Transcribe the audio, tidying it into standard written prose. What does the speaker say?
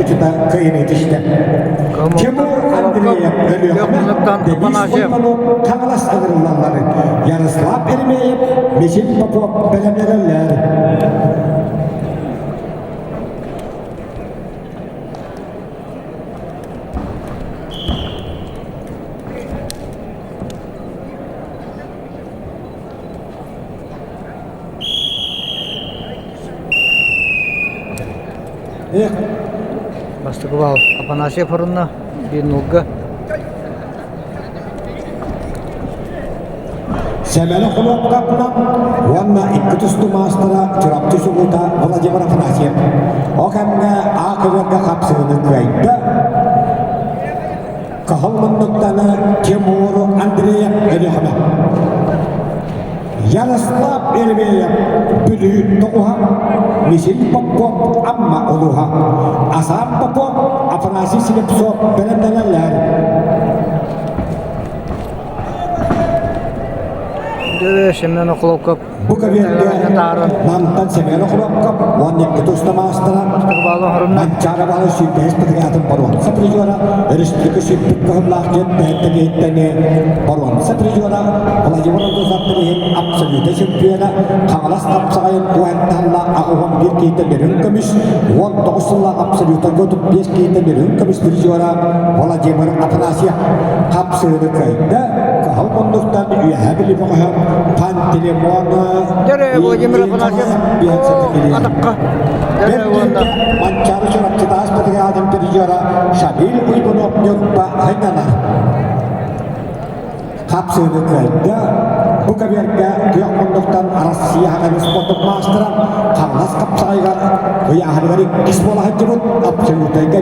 кучута кыайыны түстэ. Тимур Андреев Өлүөхүмэ, Денис Оймонов Хаҥалас ыҥырыллаллар. Ярослав Еремеев, Мичил Попов бэлэмнэнэллэр. Бастакы баал Афанасьев орунна биир нолга. Сэмэнэ Хлопковна уонна икки тустуу маастара Чурапчы чулуута Владимир Афанасьев. Ол кэмҥэ А көбүөргэ хапсыһыыны кыайда. Кыһыл муннуктаны Тимур Андреев Өлүөхүмэ. Ярослав Еремеев Бүлүү тоҕуһа, Мисил Попов Амма улууһа, Асаап Попов Афанасий Слепцов бэлэмнэнэллэр. Семен Охлопков Бу кабинетка Намтан Семен Охлопков уонна икки туста маастара Манчаары баалы сүүрбэһис патриотын боруонса призера, өрөспүүбүлүкэ сүүрбүт кыһыллаах диэн бэһэттэниһиттэни боруонса призера Владимир Андосов иһин абсолюта чемпиона Хаҥалас хапсаҕайын уһанталла 81 киһитэ үрүҥ көмүс, 19 сыллаах абсолютарга 35 киһитэ үрүҥ көмүс призера Владимир Афанасьев хапсыыны кыайда. Кыһыл муннуктан үөһэ били бөҕөһө Пантелеймон Дөрө Владимир Афанасьев атахха Дөрө уонна Манчаары Чурапчытаас бригадын призера Шамиль Уйгунов Ньурба хайданар. Хапсыыны кыайда. Бу кабиэргэ күөх муннуктан Россия хаҥас спордун маастара Хаҥалас хапсаҕайыгар ыйааһыныгар иккис буола сылдьыбыт абсолютайга.